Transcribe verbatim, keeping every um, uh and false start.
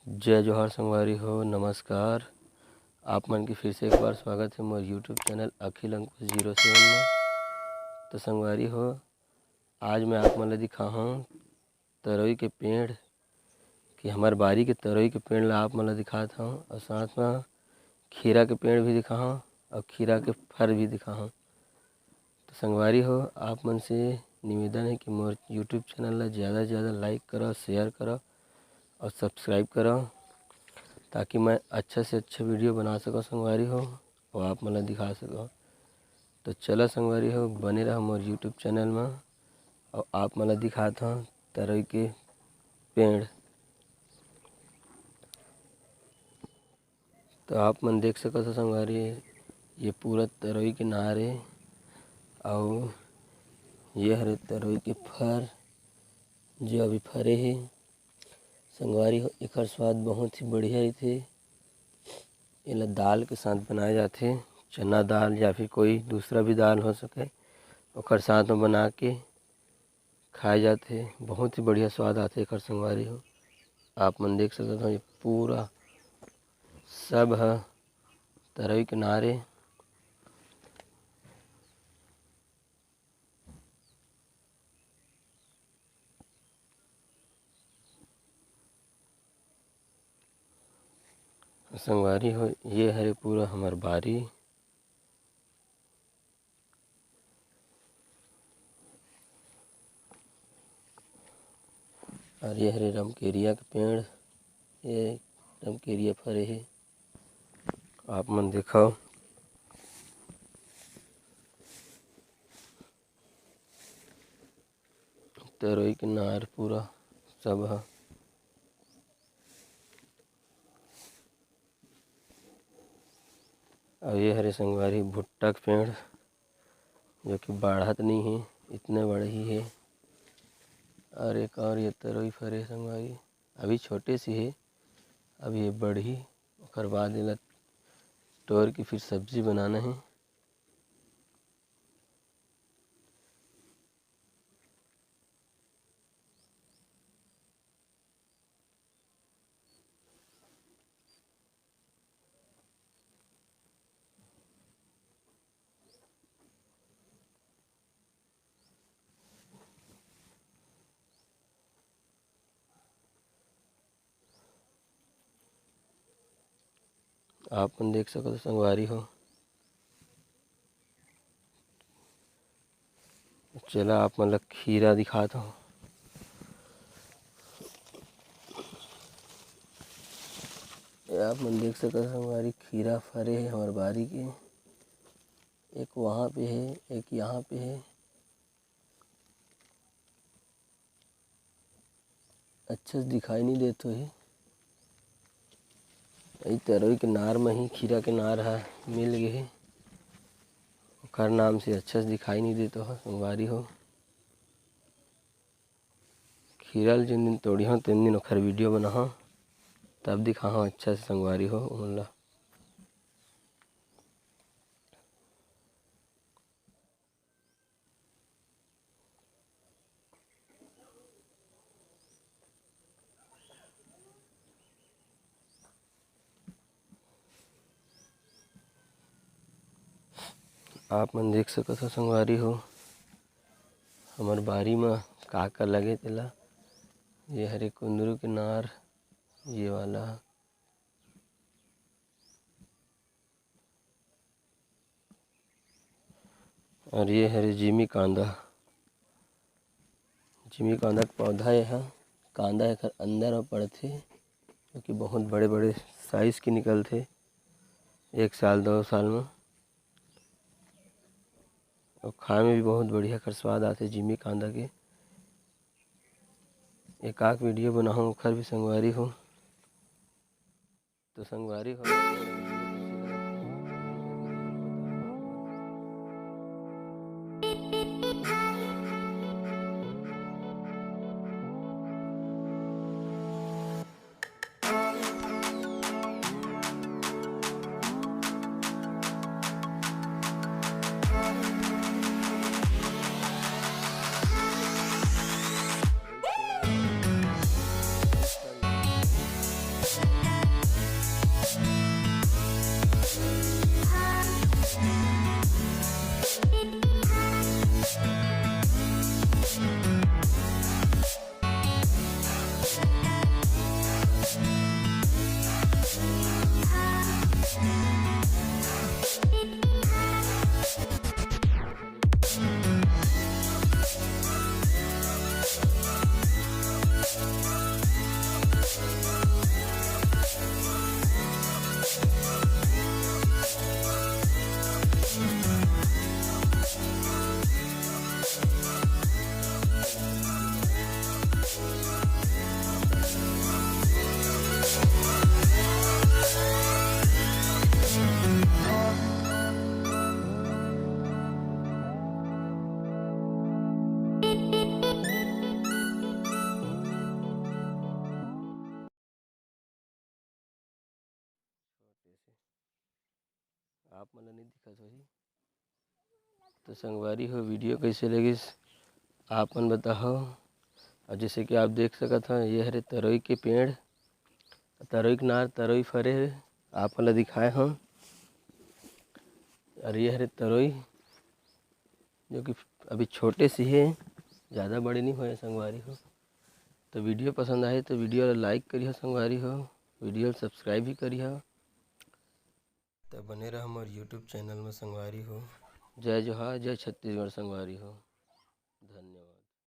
जय जोहार संगवारी हो, नमस्कार। आप मन के फिर से एक बार स्वागत हे मोर YouTube चैनल अखिल अंकुश जीरो सेवन में। तो संगवारी हो, आज मैं आप मन ला दिखाहूँ तरोई के पेड़, कि हमर बारी के तरोई के पेड़ ला आप मन ला दिखात हूँ, और साथ में खीरा के पेड़ भी दिखाहूँ और खीरा के फर भी दिखाहूँ। तो संगवारी हो, आप मन से निवेदन हे कि मोर YouTube चैनल ला ज़्यादा से ज़्यादा like करो, share करो और subscribe करो, ताकि मैं अच्छा से अच्छा video बना सकूँ संगवारी हो, और आप मन ला दिखा सकूँ। तो चलो संगवारी हो, बने रहो मोर YouTube चैनल में और आप मन ला दिखात हूँ तरोई के पेड़। तो आप मन देख सकत हो संगवारी, ये पूरा तरोई के नार ए, अउ ये हरे तरोई के फर, जो अभी फरे हे। संगवारी हो, एकर स्वाद बहुत ही बढ़िया रहिथे। एला दाल के साथ बनाए जाथे, चना दाल या फिर कोई दूसरा भी दाल हो सके, ओकर साथ में बना के खाए जाथे। बहुत ही बढ़िया स्वाद आथे एकर संगवारी हो। आप मन देख सकत हो, ये पूरा सब ह तरोई के नार ए। संगवारी हो, ये हरे पूरा हमर बारी। और ये हरे रमकेरिया के पेड़, ये रमकेरिया फरे हे, आप मन देखव। तरोई के नार पूरा सब ह। अउ ये हरे संगवारी भुट्टा के पेड़, जो कि बाढ़त नहीं हे, इतने बड़े ही हे। और एक और ये तरोई फरे संगवारी, अभी छोटे सी हे, अभी ये बढ़ही, ओकर बाद एला तोड़ के फिर सब्जी बनाना हे। आप मन देख सकत हो संगवारी हो, चला आप मन ल खीरा दिखात हूँ। ये आप मन देख सकत हो संगवारी, खीरा फरे हे हमर बारी के, एक वहाँ पे हे, एक यहाँ पे हे। अच्छा से दिखाई नहीं देत होही। ई तरोई के नार म ही खीरा के नार ह मिल गे हे, ओखर नाम से अच्छा से दिखाई नहीं देत हो संगवारी हो। खीरा ल जिन दिन तोड़िहौं, तेन दिन ओखर video बनाहौं, तब दिखाहौं अच्छा से संगवारी हो ओमन ला। आप मन देख सकत हो संगवारी हो, हमर बारी म का का लगे तेला। ये हरे कुंदरू के नार, ये वाला। और ये हरे जिमी कांदा, जिमी कांदा के पौधा ये ह। कांदा एकर अंदर म पड़थे, जो कि बहुत बड़े-बड़े size के निकलथे एक साल, दो साल म। और खाए में भी बहुत बढ़िया एकर स्वाद आथे जिमी कांदा के। एक आक video बनाहूँ, ओखर भी संगवारी हो। तो संगवारी हो, आप मन ला नहीं दिखत होही। तो संगवारी हो, वीडियो कैसे लगिस, आप मन बताओ। और जैसे कि आप देख सकत हो, ये हरे तरोई के पेड़, तरोई के नार, तरोई फरे हे, आप मन ला दिखाए हम। और ये हरे तरोई, जो कि अभी छोटे से हे, ज़्यादा बड़े नहीं होए संगवारी हो। तो वीडियो पसंद आए तो वीडियो ला लाइक करिहो संगवारी हो, वीडियो ला सब्सक्राइब भी करिहो। तो बने रहो हमारे यूट्यूब चैनल में संगवारी हो। जय जोहार, जय छत्तीसगढ़ संगवारी हो।